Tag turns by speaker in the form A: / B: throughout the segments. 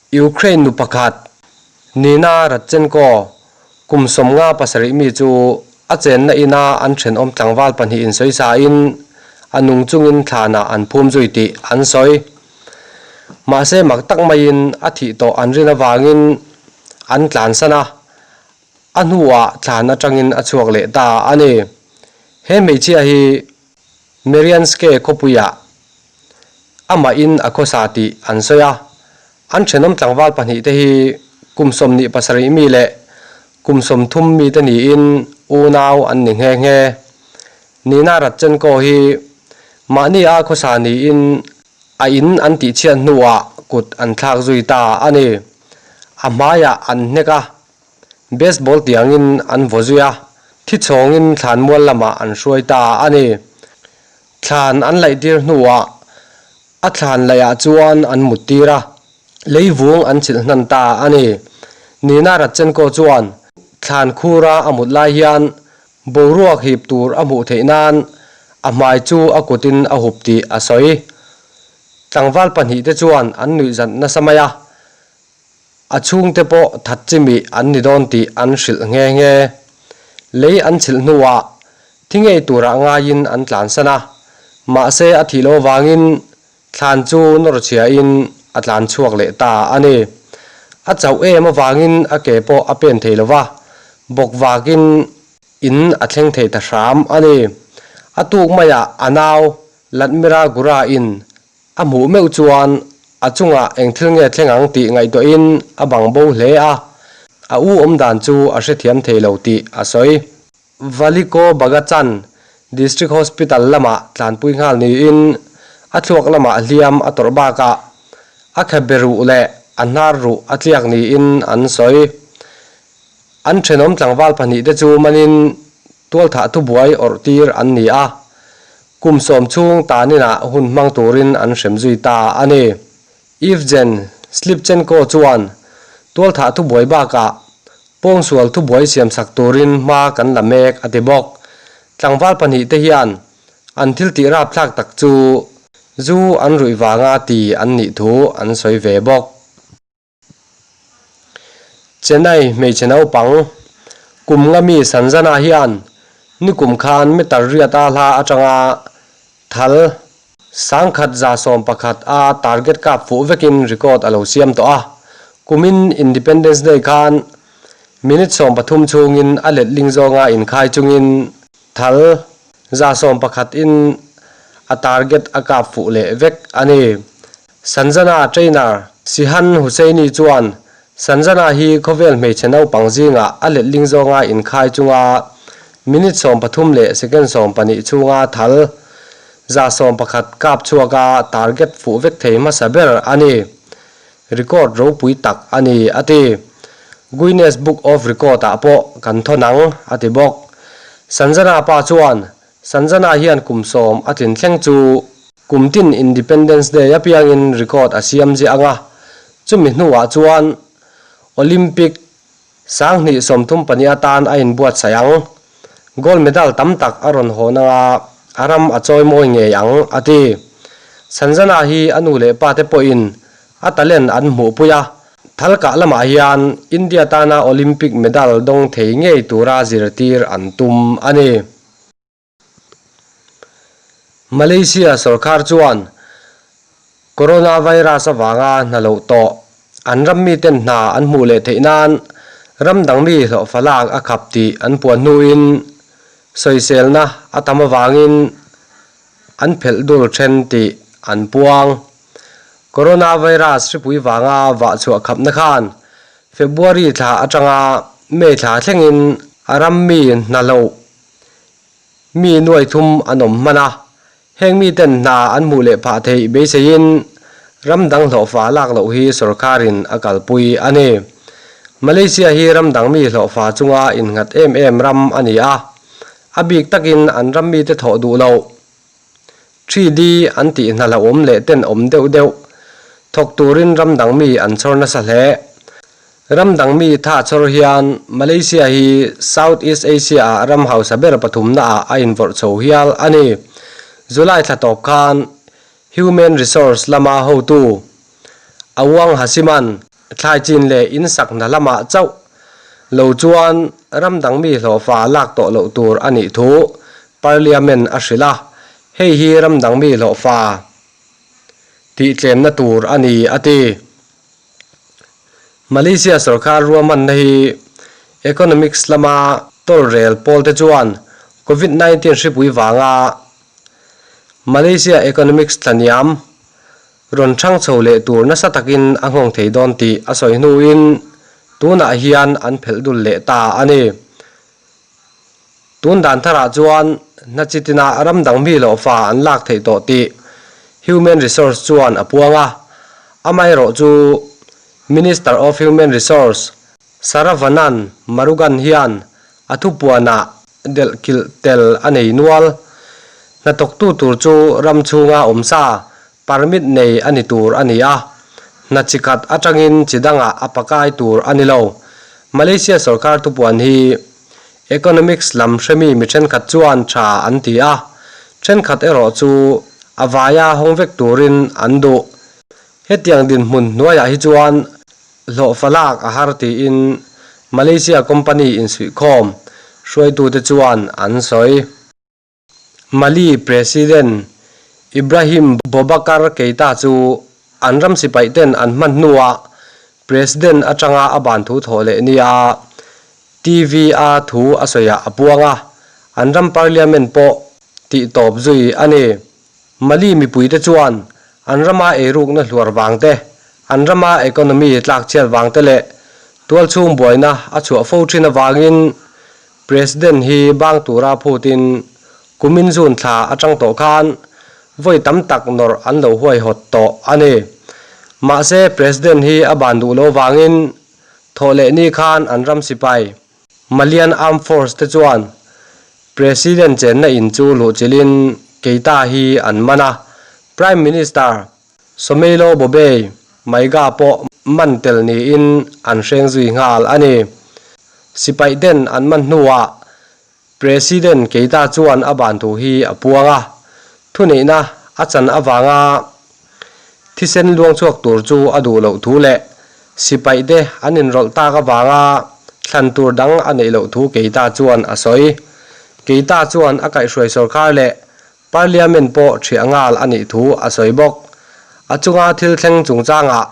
A: Ukraine nu pakhat Nina Radchenko, kum 57 mi chu a chenna ina an thenawm tlangval pahnihin sawisain a nung chungin thlanah an phum zui tih an sawi. Mahse mak tak maiin a thih tawh an rin avangin an tlansan a, a hnuah thlan atangin a chhuak leh ta a ni. He hmeichhia hi Marianske khawpuiah amahin a khawsa tih an sawi a, an thenawm tlangval pahnihte hi kum 27 mi leh kum 30 mite niin unau an ni nghe nghe. Nina Radchenko hi mahni a khawsa niin a in an tihchhiat hnuah kut an thlak zui ta a ni. A hmaiah an hnek a, Baseball tiangin an vaw zui a, thi chhawngin thlanmual lamah an hruai ta a ni. Thlan an laihtir hnuah a thlan laihah chuan an muttir a, leivung an chilh hnan ta a ni. Nina Radchenko chuan thlan khura a mut lai hian boruak hip tur a hmuh theih nan a hmai chu a kutin a hup tih a sawi. Tlangval pahnihte chuan an nuihzat nasa mai a, A chhungte pawh that chimi an ni dawn tih an hrilh nghe nghe. Lei an chhilh hnuah thi ngei turah ngaiin an tlansan a, mahse a thih loh avangin thlan chu nawr chhiain a tlan chhuak leh ta a ni. A chauh em avangin a ke pawh a pen thei lo va, bawk vakin in a thleng thei ta hram a ni. A tuk maiah a nau Latmira Gura in A hmuh meuh chuan a chungah eng thil nge thleng ang tih ngaihtuahin a bang bo hle a, a u awm dan chu a hrethiam thei lo tih a sawi. Valiko Bagachan District Hospital lamah tlanpui nghal niin a thluak lamah hliam a tawrh bakah a khabe ruh leh a hnar ruh a tliak niin an sawi. An thenawm tlangval pahnihte chu manin tualthah thubuai awrh tir an ni a, Kum 10 chhung taninah hun hmang turin an hrem zui ta a ni. Evgen Slipchenko chuan tualthah thubuai bakah pawngsual thubuai siamsak turin hma kan la mek a ti bawk. Tlangval pahnihte hian an thil tih rapthlak tak chu zu an ruih vanga ti an nih thu an sawi ve bawk. Chennai hmeichhe naupang kum nga mi Sanjana hian nikum khan meter riat a hla atanga thal 1111 a target kap fuh vekin record a lo siam tawh a. Kumin Independence Day khan minute 13 chhungin a letling zawnga inkhai chungin thal 111 in a target a kap fuh leh vek a ni. Sanjana trainer Sihan Hussaini chuan Sanjana hi khawvel hmeichhe naupang zingah a letling zawnga inkhai chunga minute 13 leh second 12 chhunga thal 111 kap chhuaka target fuh vek thei hmasa ber a ni. Record ropui tak a ni, a ti. Guinness Book of Record ah pawh kan thawn ang, a ti bawk. Sanjana pa chuan Sanjana hian kum 10 a tlin thleng chu Kum tin Independence Day apiangin record a siam ziah ang a, chumi hnuah chuan Olympic 2032 atan a inbuatsaih ang. Gold medal tam tak a rawn hawn ang a, a ram a chawi mawi ngei ang, a ti. Sanjana hi a nu leh pate pawhin a talent an hmuhpui a, thalkah lamah hian India tana Olympic medal dawng thei ngei tura zirtir an tum a ni. Malaysia sorkar chuan coronavirus avanga hna loh tawh an ram miten hna an hmuh leh theih nan ram dang mi hlawhfa lak a khap tih an puan hnuin sawiselna a tam avangin an phelh dul then tih an puang. Coronavirus hripui vanga vah chhuah khapna khan February thla atanga May thla thlengin a ram mi hna loh Mi nuai thum an awm hman a, heng miten hna an hmuh leh phah theih beiseiin ram dang hlawhfa lak loh hi sorkarin a kalpui a ni. Malaysia hi ram dang mi hlawhfa chunga innghat em em ram a ni a, a bik takin an ram mite thawh duh loh. 3D an tih hna hlauhawm leh tenawm deuh deuh thawk turin ram dang mi an chhawr nasa hle. Ram dang mi tha chhawr hian Malaysia hi South East Asia ah ram hausa ber pathumna ah a invawrh chho hial a ni. July thla tawp khan Human Resource lama hotu Awang Hasiman. Thlai chin leh in sak hna lamah chauh lo chuan ram dang mi hlawhfa lak tawh loh tur a nih thu Parliament a hrilh a, hei hi ram dang mi hlawhfa tih tlemna tur a ni a ti. Malaysia sorkar ruahmanna hi economics lama tawlrel pawlte chuan Covid 19 hripui vanga Malaysia economics tlaniam rawn thang chho leh tur nasa takin a nghawng thei dawn tih a sawi hnuin tunah hian an phelh dul leh ta a ni. Tun dan tharah chuan hna chi tinah ram dang mi loh fa an lak theih tawh tih Human Resource chuan a puang a, amaherawh chu Minister of Human Resource Saravanan Marugan hian a thupuanah delh kilh tel a nei nual. Hnathawktu tur chu ram chhunga awm sa permit nei a ni tur a ni a, hna chi khat atangin chi dangah a pakai tur a ni lo. Malaysia sorkar thupuan hi economics lam hremi mi thenkhat chuan tha an ti a, thenkhat erawh chu a vaia hawng vek turin an duh. Hetiang dinhmun hnuaiah hi chuan Hlawhfa lak a har tiin Malaysia company insuihkhawm hruaitute chuan an sawi. Mali President Ibrahim Boubacar Keita chu an ram sipaihten an hman hnuah President atanga a ban thu thawh leh nia TV a thu a sawiah a puang a, an ram parliament pawh tihtawp zui a ni. Mali mipuite chuan an rama eirukna hluar vang te, an rama economy tlakchhiat vang te leh tualchhung buaina a chhuah fo thin avangin President hi bang tura phutin kumin June thla atang tawh khan vawi tam tak nawrh an lo huaihawt tawh a ni. Mahse President hi a ban duh lo vangin thawh leh ni khan an ram sipai Malian Armed Force te chuan President chenna in chu luhchilhin Keita hi an man a, Prime Minister Soumeylou Boubeye Maiga pawh man tel niin an hreng zui nghal a ni. Sipaih ten an man hnuah President Keita chuan a ban thu hi a puang a, thuneihna a chan avanga Thisen luang chhuak tur chu a duh loh thu leh sipaih te an inrawlh tak avanga thlan tur dang a neih loh thu Keita chuan a sawi. Keita chuan a kaihhruai sorkar leh Parliament pawh thiah nghal a nih thu a sawi bawk. A chunga thil thleng chungchangah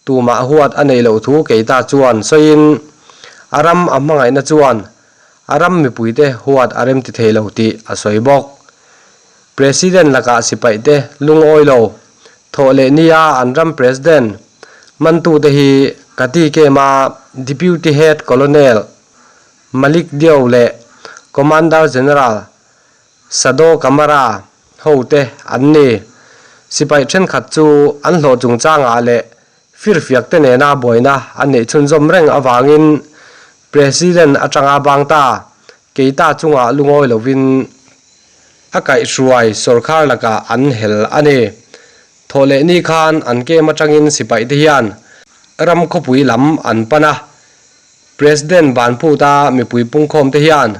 A: tumah huat a neih loh thu Keita chuan sawiin a ram a hmangaihna chuan a ram mipuite huat a remti thei lo tih a sawi bawk. President lakah sipaihte lungawi lo thawh leh nia an ram President mantute hi Kati Kema Deputy Head Colonel Malick Diaw leh Commander General Sadio Camara hote an ni. Sipaih thenkhat chu an hlawh chungchangah leh firfiakte nena buaina an neih chhunzawm reng avangin President atanga bang ta Keita chungah lungawi lovin a kaihhruai sorkar lakah an hel a ni. Thawh leh ni khan an kem atangin sipaihte hian ram khawpui lam an pan a. President Banphuta mipui pungkhawmte hian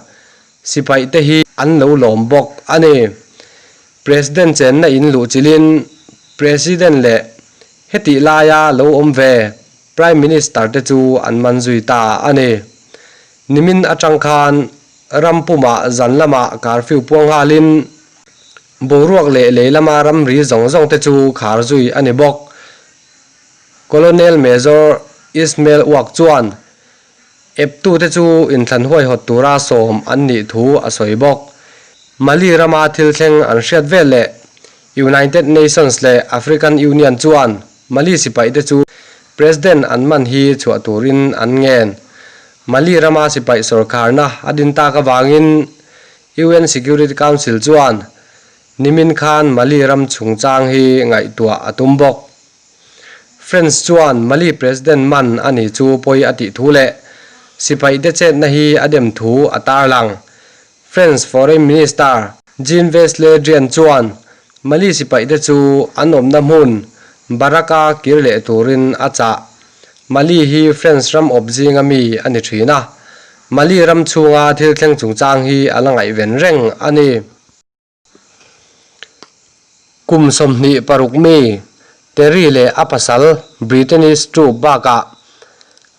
A: sipaihte hi an lo lawm bawk a ni. President chenna in luh chilhin President leh hetih laia lo awm ve Prime Minister te chu an man zui ta a ni. Nimin atang khan ram pumah zan lamah curfew puang nghalin boruak leh lei lama ramri zawng zawng te chu khar zui a ni bawk. Colonel Major Ismail Uak chuan eptute chu inthlan huaihawt tura sawm an nih thu a sawi bawk. Mali rama thil thleng an hriat vel leh United Nations leh African Union chuan Mali sipaihte chu President an man hi chhuah turin an ngen. Mali rama sipaih sorkarna a din tak avangin UN Security Council chuan nimin khan Mali ram chungchang hi ngaihtuah a tum bawk. France chuan Mali President man a ni chu pawi a tih thu leh sipaihte chetna hi a dem thu a tarlang. France Foreign Minister Jean-Yves Le Drian chuan Mali sipaihte chu an awmna hmun Baraka kir leh turin a chah. Mali hi France ram awp zinga mi a ni thin a, Mali ram chhunga thil thleng chungchang hi a la ngaihven reng a ni. Kum 26 mi Terry leh a pasal Brittany Stroop bakah.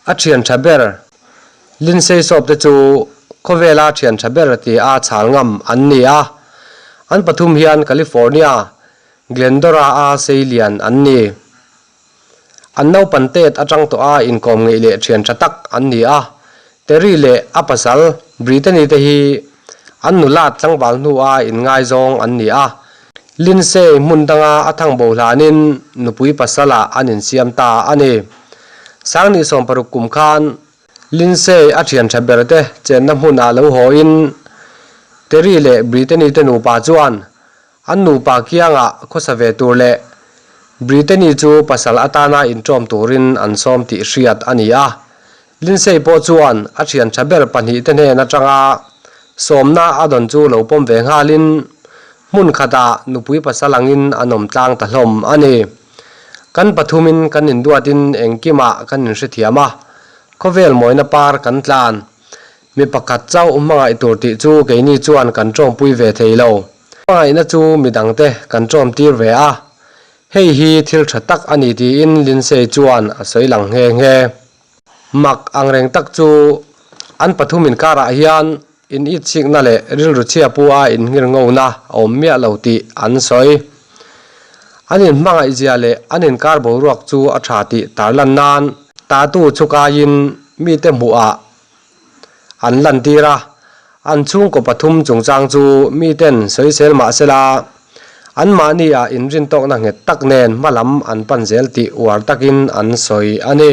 A: A thian tha ber Lindsay Soap te chu khawvela thian tha ber ti a chhal ngam an ni a. An pathum hian California, Glendora a sei lian an ni. An naupan tet atang tawh a inkawm ngeih leh thian tha tak an ni a. Terry leh a pasal Brittany te hi an nulat tlangval hnua inngaizawng an ni a. Lindsay hmun danga a thang bo hlanin nupui pasalah an insiam ta a ni. Sangni 60 kum khan Lindsay a thian tha ber te chenna hmunah lo hawin Terry leh Brittany te nupa chuan An nupa kiangah khawsa ve tur leh Brittany chu pasal atana inṭawm turin an sawm tih hriat a ni a. Lindsay pawh chuan a ṭhian ṭha ber pahnihte hnen aṭanga sawmna a dawn chu lo pawm ve nghalin hmun khatah nupui pasal angin an awm tlang ta hlawm a ni. Kan pathumin kan induatin engkimah kan inhrethiam a, khawvel mawina par kan tlan. Mi pakhat chauh hmangaih tur tih chu keini chuan kan ṭawmpui ve thei lo. Hmangaihna chu mi dangte kan ṭawm tir ve a, hei hi thil ṭha tak a ni tiin Lindsay chuan a sawi lang nghe nghe. Mak angreng tak chu an pathum inkarah hian in itsikna leh rilru chhia pu a inngir ngona a awm miah lo tih an sawi. An inhmangaih zia leh an inkar boruak chu a ṭha tih tarlan nan tatu chhukaiin mite hmuhah an lantir a, an chhungkaw pathum chungchang chu miten sawisel mah sela anmahni ah inrintawkna nghet tak nen hma lam an pan zel tih uar takin an sawi a ni.